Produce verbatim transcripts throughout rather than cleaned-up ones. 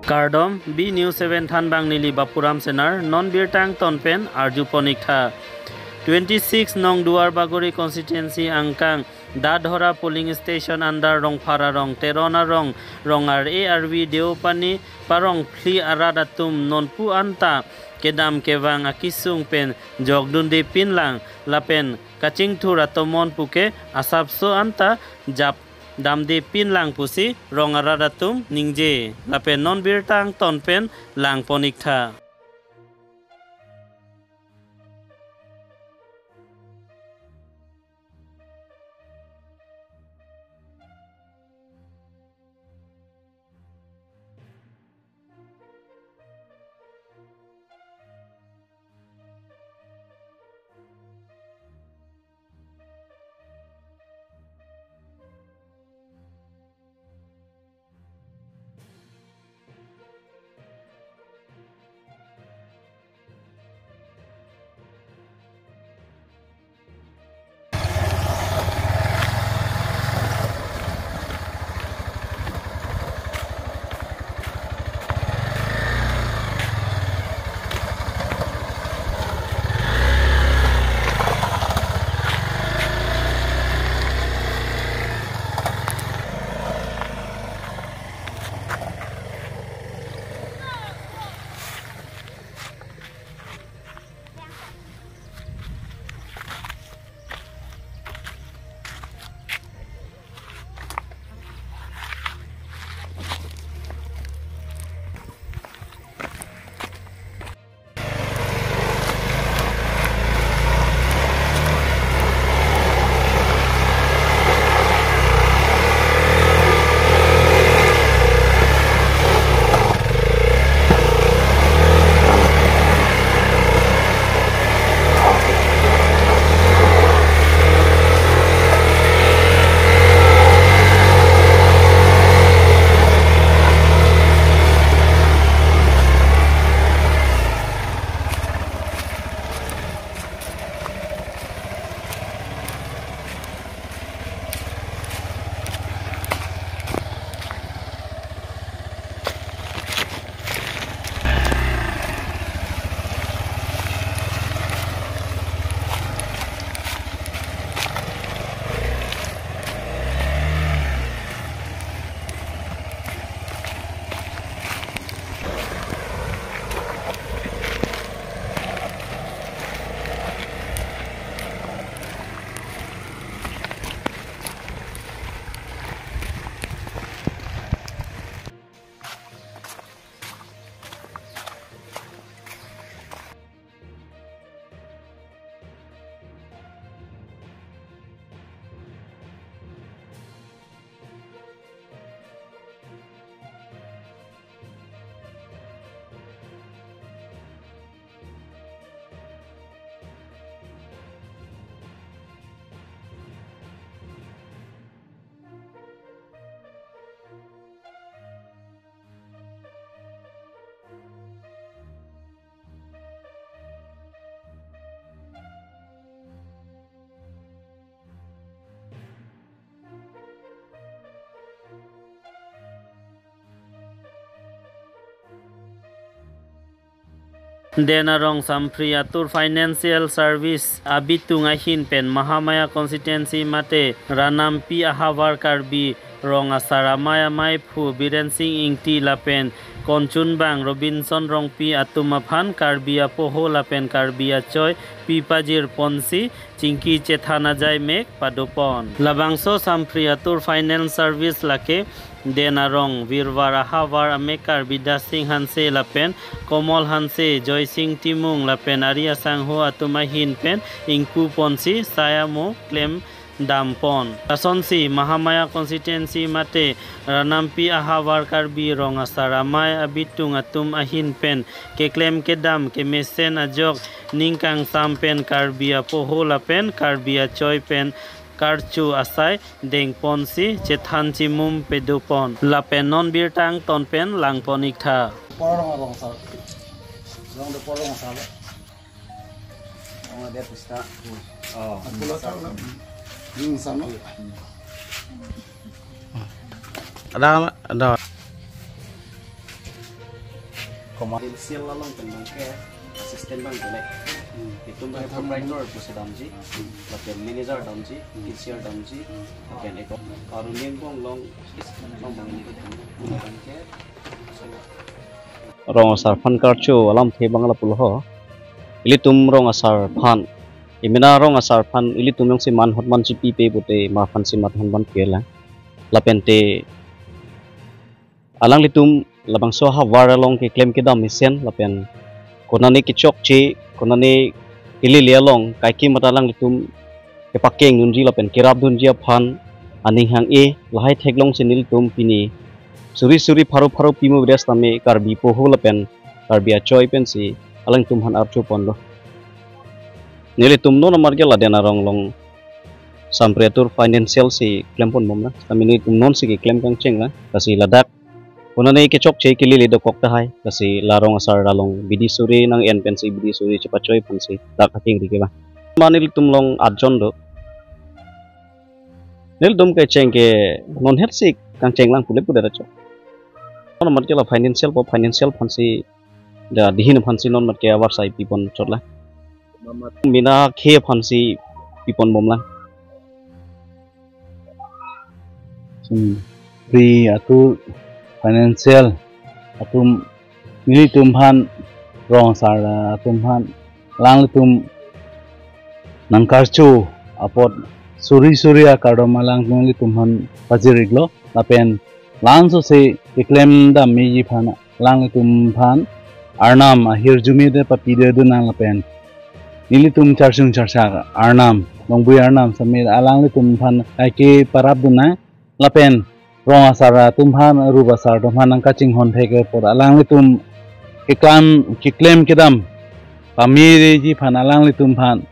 Kardom, B News seven thanbang neli Bapuram Senar, non birta angton pen arjupon iktha. Twenty-six nong Duarbagori constituency angkang Dadhora polling station under Rongphar arong, Teron arong, Rong Ar-e Arvi, Deopani, Parong phli arat atum nonpu anta kedam kevang akesung pen jokdunde pinlang lapen kachingthur atomon puke asapso anta jap damde pinlang pusi rong arat atum ningje. Lapen non birta angton pen langpon iktha. Den arong Sampri Atur Financial Service abitung ahin pen Mahamaya constituency mate Ranampi ahavar Karbi Rong Asar Amei amaiphu Biren Sing Ingti lapen konchunbang Robinson Rongpi atum aphan Karbi apoho lapen Karbi achoi pipajir ponsi chingki chethan ajai mek padopon. Labangso Sampri Atur Finance Service lake Den arong Virvar ahavar amekar Bidya Sing Hanse lapen Komol Hanse, Joy Sing Timung lapen ari asangho atum ahin pen ingpu ponsi sai amo klem dampon. Lasonsi Mahamaya constituency mate Ranampi ahavar Karbi Rong Asar Amei abitung atum ahin pen keklem kedam kemesen ajok ning kangsam pen Karbi apoho lapen Karbi achoi pen karcho asai dengponsi chethan chimum pedopon. Lapen non birta angton pen langpon iktha. Porong arong sar. Rong de porong sar. Rong de pista. Oh. Pulo sar. Hmm, sama. Ada, ada. Financial along pen abang ke assistant abang ke le. Hmm. Itum abang proprietor pusi damji. Hmm. Lapen manager damji, Hmm. cashier damji, Hmm. lapen eko Karuneng Bonglong, Bonglong abang ini abang ke. Rong asar aphan karcho alamthe abang lapulo ho. Ilitum rong asar aphan, imina rong asar aphan ilitum jongsi man hot man chipipe pute ma aphansi mat hon ban kela. Lapen te alanglitum labangso ahavar along keklem kedam mesen lapen konane kechokche, konane kelele along kaike mata alanglitum kepakeng dunji lapen kerap dunji aphan aning hang-e, lahai theklongsi nelitum pini suri suri pharo pharo pimo bedes tame Karbi poho lapen Karbi achoi pensi alangtum aphan archo ponlo. Nelitum non amat ke laden arong along sampriatur financial si klem pon bomlang. Tame nelitum nonsi keklem kangcheng lang. Lasi ladak konane kechokche kelele dokok tahai. Lasi la rong asar along bidi suri nang-en pensi bidi suri chepachoi aphansi dak akengri ke ba. Ma nelitum along atjon do. Nelitum kecheng ke non hetsi kangcheng lang pule pule da chok. Non amat ke la financial po, financial aphansi da dihin aphansi non amat ke avar sai pi pon chot la. Mina khe aphansi pi pon bomlang. Hmm. Pri atu financial atum nelitum aphan rong asar atum aphan alanglitum nangkarcho apot suri suri akardom alanglitum aphan pajir-iklo lapen langsose keklem dam meji aphan alanglitum aphan arnam ahirjume te papide dun nang lapen nelitum charsung charsak arnam, longbui arnam sitame alanglitum aphan kaike parap dun nang lapen rong asar atum aphan, rup asar atum aphan nangkachinghon thek apot alanglitum keklem keklem kedam pamereji aphan alanglitum aphan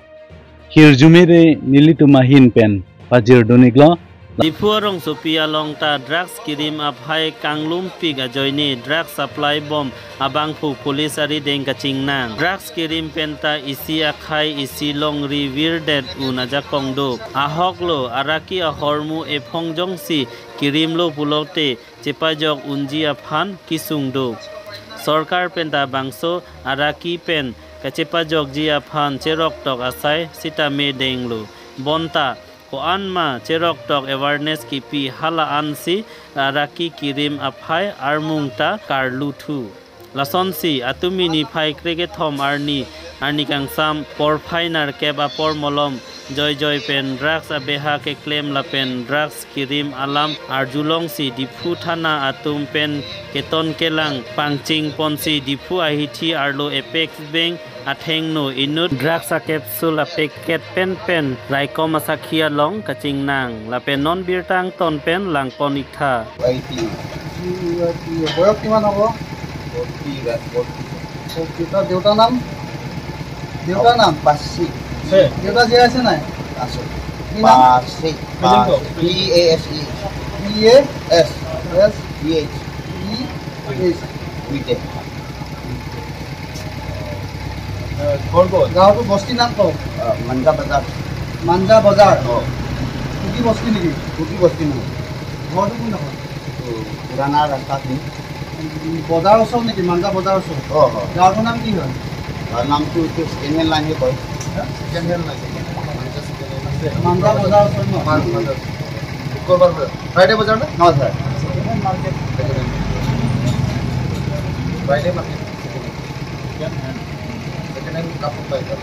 hirjume te nelitum ahin pen pajir dun-iklo. Diphu arongsopi along ta drugs kirim aphai kanglumpik ajoine drugs supply bom abangphu police arideng kachingnang. Drugs kirim penta isi akhai isi longri virdet un ajakong do. Ahoklo araki ahormu ephong jongsi kirimlo pulote chepajok unji aphan kesung do. Sorkar penta bangso araki pen kachepajokji aphan cheroktok asai sitame denglo. Bonta ko-an ma cheroktok awareness kipi hala ansi araki kirim aphai armung ta karlu thu. Lasonsi atum niphai krekethom arni, arni kangsam porphai nerkep apor malom joijoi pen drugs abeha keklem lapen drugs kirim alam arjulongsi Diphu thana atum pen keton kelang pangching ponsi Diphu ahithi arlo Apex Bank athengno inut drugs a-capsule a-packet pen pen raikom asakhi along kachingnang lapen non birta angton pen langpon-iktha. I T. বয়স কিমান হ'ব? Forty, forty. Forty. তাৰ দেউতাৰ নাম? দেউতাৰ নাম? পাৰ্চি। দেউতা জীয়াই আছে নাই? আছে। কি নাম? Percy. Percy. P A S E. P A? S. S. P H. P H. উইটে। এ, ঘৰ ক'ত? গাঁৱটো বস্তিৰ নাম কওক। আ, মাঞ্জা বজাৰ। মাঞ্জা বজাৰ? অ। কুকি বস্তি নেকি? কুকি বস্তি নহয়। ঘৰটো কোনডোখৰত? এইটো পুৰণা ৰাস্তাখিনি। উম, বজাৰ ওচৰত নেকি? মাঞ্জা বজাৰ ওচৰত? অ, অ। গাঁৱটোৰ নাম কি হয়? গাঁৱৰ নামটো এইটো ছেকেণ্ড হেণ্ড লাইনহে কয়। হা? Second hand line. Manja second hand আছে। মাঞ্জা বজাৰ ওচৰত ন? মাঞ্জা বজাৰ। শুক্ৰবাৰ বজাৰ। ফ্ৰাইডে বজাৰ নে? নহয়, sir. Second hand market. Second hand. Friday market. Second hand. Second hand কাপোৰ পাই, ছাৰ।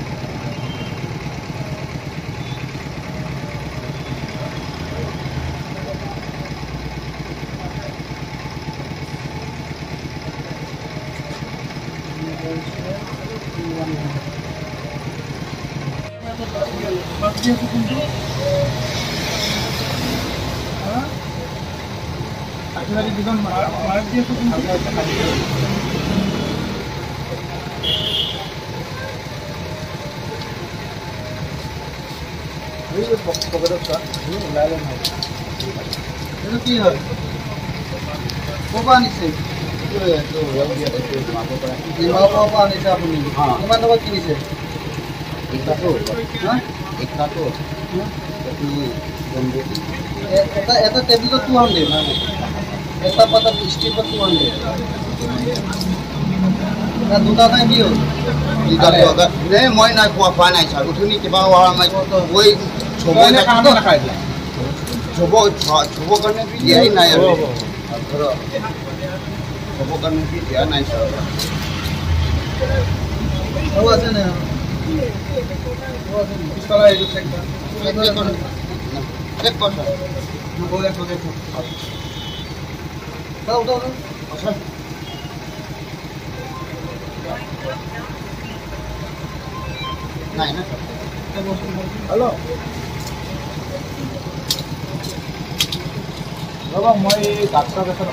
এই যে পক-, পকেটত চোৱা, এই ওলাই লম আৰু। এইটো কি হয়? ক'ৰ পৰা আনিছে? এইটো, এইটো, এইটো ডিমাপুৰৰ পৰা। ডিমাপুৰৰ পৰা আনিছে আপুনি? অ। কিমান টকাত কিনিছে? একটা তো। হা? একটা তো। হা? এইটো জম্বো। এ-, এটা, এটা টেবলেটত টু হাণ্ড্ৰেড। এটা পাতাত ষ্টিকত টু হাণ্ড্ৰেড। দুটা নাই কি হ'ল? দুটা দুটা। নে, মই নাই খোৱা, খোৱা নাই ছাৰ। উঠনি কিবা হোৱা নাই। মই চবৰে নাই, কাণত নাখায় দিয়া। চব, চব কাৰণে দিয়া নাই আৰু। হ'ব, হ'ব। চব কাৰণে দিয়া নাই ছাৰ। আৰু আছে নে? আৰু আছে নে? পিছফালে এইটো চেক কৰা। চেক কৰ। চেক কৰ ছাৰ। নকৰে, নকৰে। চাওক, চাওক, চাওক। ছাৰ। নাই, নাই। হেল্ল'। ৰ'বা, মই এই গাঁত চাত আছে ন।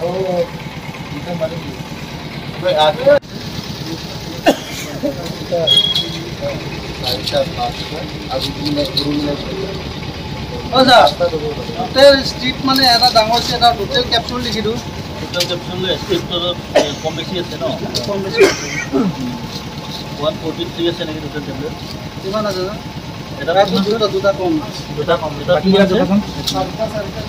অ, এতিয়া মানে কি? চাৰিটা, পাঁচটা, আৰু দুটা, দুটা। অ, ছাৰ, টোটেল ষ্ট্ৰিপ মানে এটা ডাঙৰ ষ্ট্ৰিপ, এটা টোটেল কেপচুল লিখি দিওঁ। টোটেল কেপচুল ষ্ট্ৰিপ কম বেছি আছে ন? কম বেছি আছে। ওৱান ফৰ্টি থ্ৰী আছে নেকি টোটেল টেবলেট? কিমান আছে, ছাৰ? এটা ইয়াতো দুটা, দুটা কম। দুটা কম, এটা বাকী কিমান আছে? কেইটা আছে? চাৰিটা, চাৰিটা।